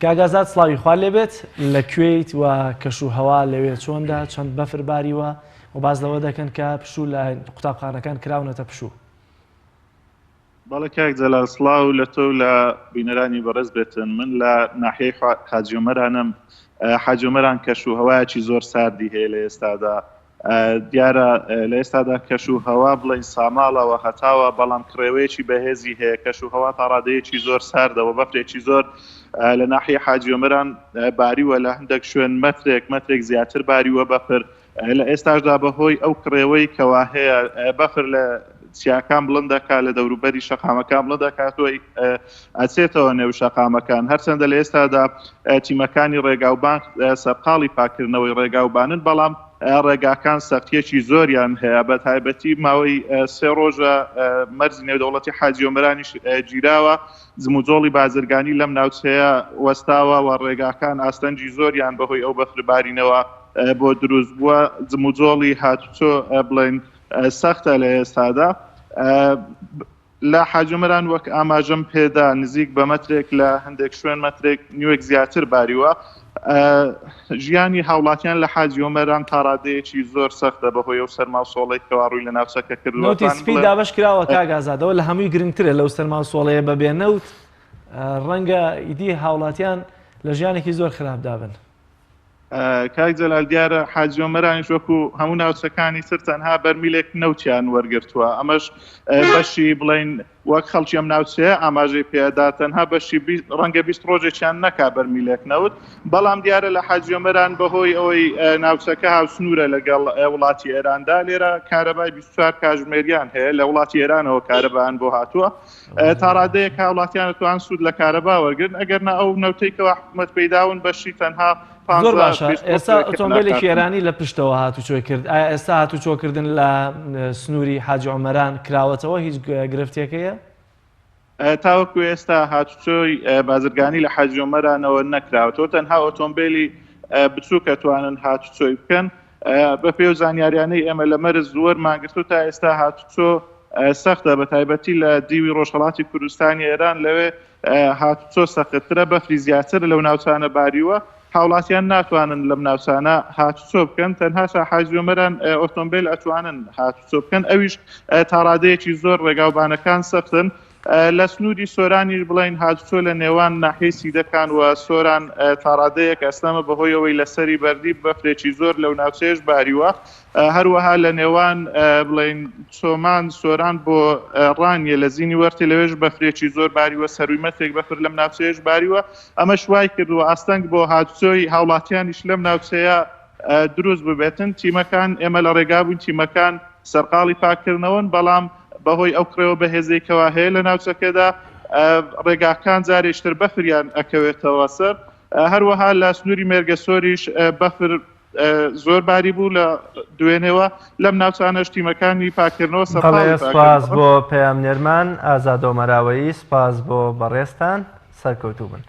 کاک ئازاد سڵاوی خوا لێبێت لە کوێیت و کەش و هەوا لەوێ چۆندە چەند بەفر باریوە و باس لەوە دەکەن کە پشوو لە قوتابخانەکان کراونەتە پشوو. بەڵێ کاک جەلال سڵاو لە تۆ و لە بینەرانی بەڕێز بێتن من لە ناحیەی حاجی ئۆمەرانم حاجی ئۆمەران کەش و هەوایەکی زۆر ساردی هەیە لە ئێستادا دیارە لە ئێستادا کەش و هەوا بڵێین ساماڵەوە هەتاوە بەڵام کڕێوەیەکی بەهێزی هەیە کەش و هەوا تا ڕادەیەکی زۆر ساردەوە بەفرێکی زۆر لە ناحیە حاجی ئۆمەران باریوە لە هەندێک شوێن مەترێک مەترێک زیاتر باریوە بەفر لە ئێستاشدا بەهۆی ئەو کڕێوەی کەوا هەیە بەفر لە چیاکان بڵند دەکات لە دەوروبەری شەقامەکان بڵند دەکاتەوە ئەچێتەوە نێو شەقامەکان هەرچەندە لە ئێستادا تیمەکانی ڕێگاوبان سەرقاڵی پاکردنەوەی ڕێگاوبانن بەڵام ڕێگاکان سەختیەکی زۆریان هەیە بە تایبەتی ماوەی سێ ڕۆژە مەرزی نێودەوڵەتی حاجی ئۆمەرانیش گیراوە جموجۆڵی بازرگانی لەم ناوچەیە وەستاوە و ڕێگاکان ئاستەنگی زۆریان بەهۆی ئەو بەفربارینەوە بۆ دروست بووە جموجۆڵی هاتوچۆ بڵێن سەختە لە ئێستادا لە حاجۆمەران وەک ئاماژەم پێدا نزیک بە مەترێک لە هەندێک شوێن مەترێک نیوێک زیاتر باریوە ژیانی هاوڵاتیان لە حاجی ئۆمەران تا ڕادەیەکی زۆر سەختە بەهۆی ئەو سەرما و سۆڵەی کەوا ڕووی لە ناوچەکە کردووە. نەوتی سپی دابەش کراوە کاک ئازاد ئەوە لە هەمووی گرنگترە لەو سەرما و سۆڵەیە بەبێ نەوت ڕەنگە ئیدی هاوڵاتیان لە ژیانێکی زۆر خراپدا بن. کاک جەلال دیارە حاجی ئۆمەرانیش وەکو هەموو ناوچەکانی تر تەنها بەرمیلێک نەوتیان وەرگرتووە ئەمەش بەشی بڵین وەک خەڵکی ئەم ناوچەیە ئاماژەی پێدا تەنها بەشی ڕەنگە 20 ڕۆژێکیان نەکا بەرمیلێک نەوت بەڵام دیارە لە حاجی ئۆمەران بەهۆی ئەوەی ناوچەکە هاوسنوورە لەگەڵ وڵاتی ئێراندا لێرە کارەبای 24 کاژمێریان هەیە لە وڵاتی ئێرانەوە کارەبان بۆ هاتووە تا ڕادەیەک هاوڵاتیان توان سوود لە کارەبا وەرگن ئەگەر نا ئەو نەوتەی کەوا حکومەت پێیداون بەشی تەنها زۆر باشە ئێستا ئۆتۆمبیلێکی ئێرانی لە پشتەوە هاتوچۆی کرد ئایا ئێستا هاتوچۆکردن لە سنووری حاجی عمەران کراوەتەوە هیچ گرفتێکەیە؟ تاوەکو ئێستا هاتوچۆی بازرگانی لە حاجی عمەرانەوە نەکراوەتەوە تەنها ئۆتۆمبیلی بچووکە توانن هاتوچۆی بکەن بە پێ و زانیاریانەی ئێمە لە مەرز وەرمانگرتو تا ئێستا هاتوچۆ سەختە بە تایبەتی لە دیوی ڕۆژهەڵاتی کوردستانی ئێران لەوێ هاتوچۆ سەختترە بەفری زیاتر لەو ناوچانە باریوە هاوڵاتیان ناتوانن لەم ناوچانە هاتوچۆ بکەن تەنها تا حاجی ئۆمەران ئۆتۆمبیل ئەتوانن هاتوچۆ بکەن ئەویش تاڕادەیەکی زۆر ڕێگاوبانەکان سەختن لە سنووری سۆرانیش بڵێین هاتوچۆ لە نێوان ناحیەی سیدەکان و سۆران تاڕادەیەک ئەستەمە بەهۆی ئەوەی لەسەری بەردی بەفرێکی زۆر لەو ناوچەیەش باریوە هەروەها لە نێوان بڵێین چۆمان سۆران بۆ ڕانیە لە زینی وەرتێ لەوێش بەفرێکی زۆر باریوە سەروی مەترێک بەفر لەم ناوچەیەش باریوە ئەمەش وای کردووە ئاستەنگ بۆ هاتوچۆی هاوڵاتیانیش لەم ناوچەیە دروست ببێتن تیمەکان ئێمە لە ڕێگا بووین تیمەکان سەرقاڵی پاککردنەوەن بەڵام بەهۆی ئەو کڕێوە بەهێزەی کەوا هەیە لە ناوچەکەدا ڕێگاکان جارێکتر بەفریان ئەکەوێتەوە سەر هەروەها لە سنووری مێرگەسۆریش بەفر زۆر باری بوو لە دوێنێوە لەم ناوچانەش تیمەکانی پاکردنەوە سەرقاڵی سپاس بۆ پەیامنێرمان ئازادۆ مەراوەیی سپاس بۆ بەڕێزتان سەرکەوتوو بن.